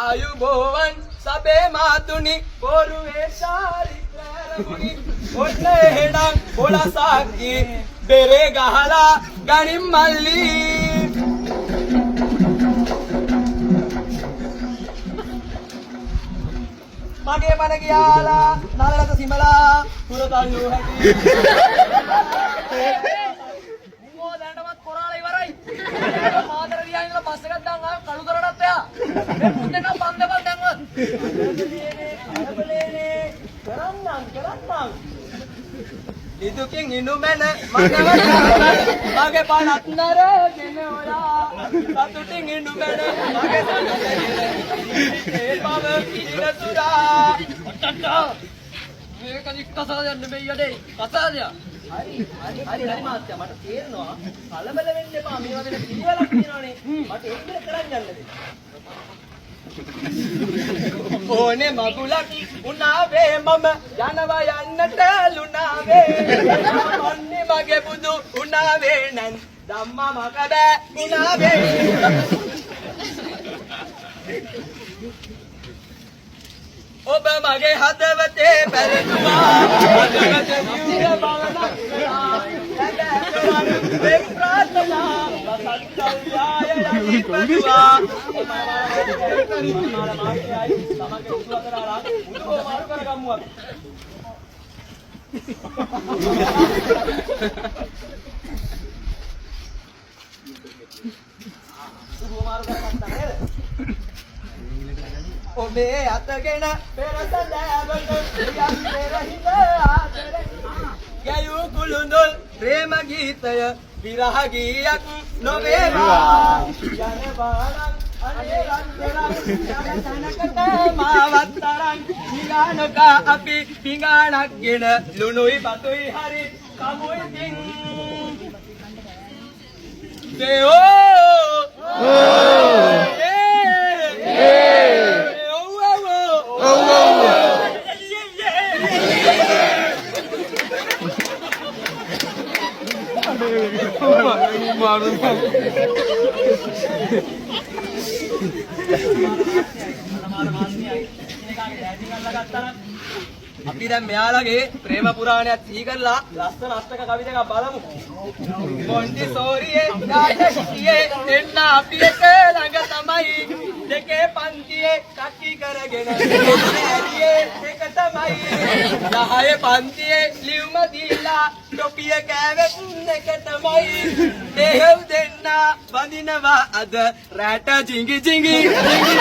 ආයුබෝවන් සබේ මාතුනි පොරුවේ චාරිත්‍රාරමුණි. ඔන්න එහෙනම් පොළසාක්කි බෙරේ ගහලා ගනින් මල්ලි. මගේ පණ ගියාලා නලලත සිමලා පුරතල්ලු හැටි. මෝ දැනටමත් කොරාලා ඉවරයි. මාතර දිහා ඉඳලා බස් එකක් දාන් ආව කළුතරටත් එයා. මේ පුත් දෙකක් පන්දපල් දැන්වත්. කරන්නම් කරන්නම්. නිදුකින් ඉනුමැන මගව මගේ පණත් නරගෙන ඔයා සතුටින් ඉනුමැන මගේ සනසගෙන ඒ පව ඉරසුරා. අට්ටා. මේක නික්කසාදයක් නෙමෙයි යඩේ. කසාදයක්. හරි හරි හරි හරි මාත්‍යා, මට තේරෙනවා කලබල වෙන්න එපා. මේවා වෙන පිළිවෙලක් තියෙනවානේ. මට ඒ විදිහට කරන් යන්න දෙන්න. ඕනේ මගුලක් උනාවේ මම යනවා යන්නට ලුණාවේ. මන්නේ මගේ බුදු උනාවේ නන් ධම්මා මක බෑ උනාවේ. ඔබ මගේ හදවතේ පැරදුවා, හදවත දියුර බවනක් කරා. හැබෑ කරන් වෙක් ප්‍රාර්ථනා වසත් කල්යාය යටිපදුවා. තමන්ගේ උසු අතර අරන් මුදුව මාරු කරගමු අපි. මුදුව මාරු කරගත්තා නේද? ඔබේ අතගෙන පෙරස දෑවට යම් පෙරහිඳ ආදරේ ගැයූ කුළුඳුල් ප්‍රේම ගීතය විරහ ගීයක් නොවේවා. යන බාරන් අනේ රත්තරන් යන තැනකට මාවත් තරන් පිඟානක අපි පිඟානක් ගෙන ලුණුයි බතුයි හරි කමුයි තින් දේෝ ඒ ඒ ඔව් ඔව් ඔව් ඔව්. අපි දැන් මෙයාලගේ ප්‍රේම පුරාණයක් සිහි කරලා ලස්සන අෂ්ටක කවිත එකක් බලමු. මොන්ටිසෝරියේ යාට හිටියේ දෙන්න අපි එක ළඟ තමයි. දෙකේ පන්තියේ කක්කි කරගෙන ඇරියේ එක තමයි. 10 පන්තියේ ලියුම දීලා ටොපිය කෑවෙත් එක තමයි. එහෙව් දෙන්න වඳිනවා අද රැට ජිඟි ජිඟි ජිඟි.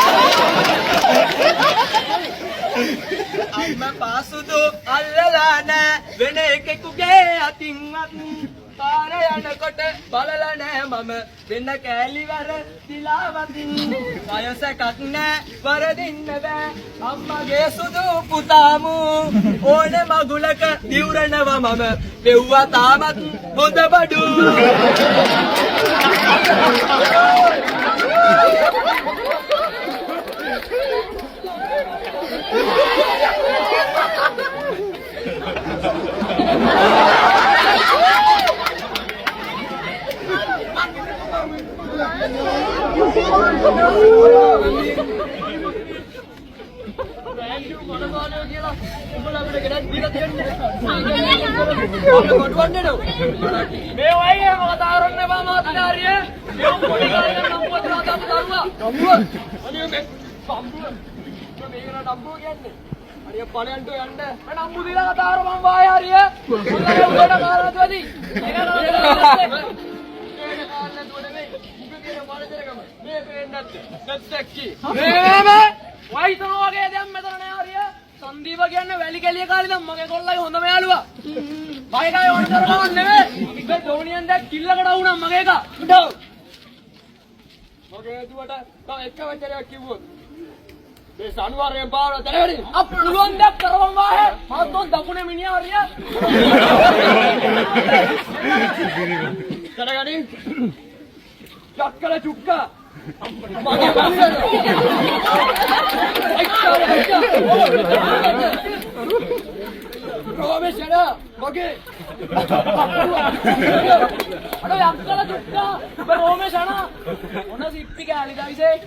අම්ම පාසුදු අල්ලලා නෑ වෙන එකෙකුගේ අතින්වත්. පාර යනකොට බලලා නෑ මම වෙන කෑලි වැරදිලාවත්. වයසකක් නෑ වරදින්න බෑ අම්මගේ සුදු පුතාමු. ඕන මගුලක දිවුරනවා මම පෙව්වා තාමත් හොඳ බඩු. මොන කියලා උඹලා අපිට ගෙනත් දීලා තියෙන්නේ. අපිට කොටුවන්නේ නෝ. මේ වයි එහෙම කතා කරන්න එපා මහත්තයා හරිය. මේ පොඩි කාලේ ඉඳන් නම්බුව දාපු දරුවා. නම්බුව. අනේ මේ නම්බුව. මේක නෑ නම්බුව කියන්නේ. හරිය ඵලයන්ට යන්න. මම නම්බු දීලා කතා කරපන් වායේ හරිය. උඹලා උඩට කාලා නැතුව ඇති. ඒක නෑ කාලා නැතුව නෙමෙයි. උඹ කියන මනජරකම මේ පේන්නේ නැත්තේ. නැත්තේ. මේ මේ මේ ඔය හිතනවා වගේ දෙයක් මෙතන නෑ හරිය. සංදීප කියන්නේ වැලි කැලිය කාලේ ඉඳන් මගේ කොල්ලගේ හොඳම යාළුවා. මගේ කායේ ඕන කරගන්න නෙමෙයි. මේ ඩෝනියන් දැක් කිල්ලකට වුණා මගේ එක. උඩ. මගේ දුවට තව එක වචනයක් කිව්වොත් මේ සනුවරයෙන් පාවල දැනගනි. අප පුළුවන් දෙයක් කරවම් වාහේ. මම තෝ දකුණේ මිනිහා හරිය. දැනගනි. චක්කල චුක්කා. මගේ මල්ලියට. රෝමේෂ් මගේ අර යක්කල චුක්කා. ඔබ රෝමේෂ් අනා. මොන සිප්පි කෑලි දයිසේ.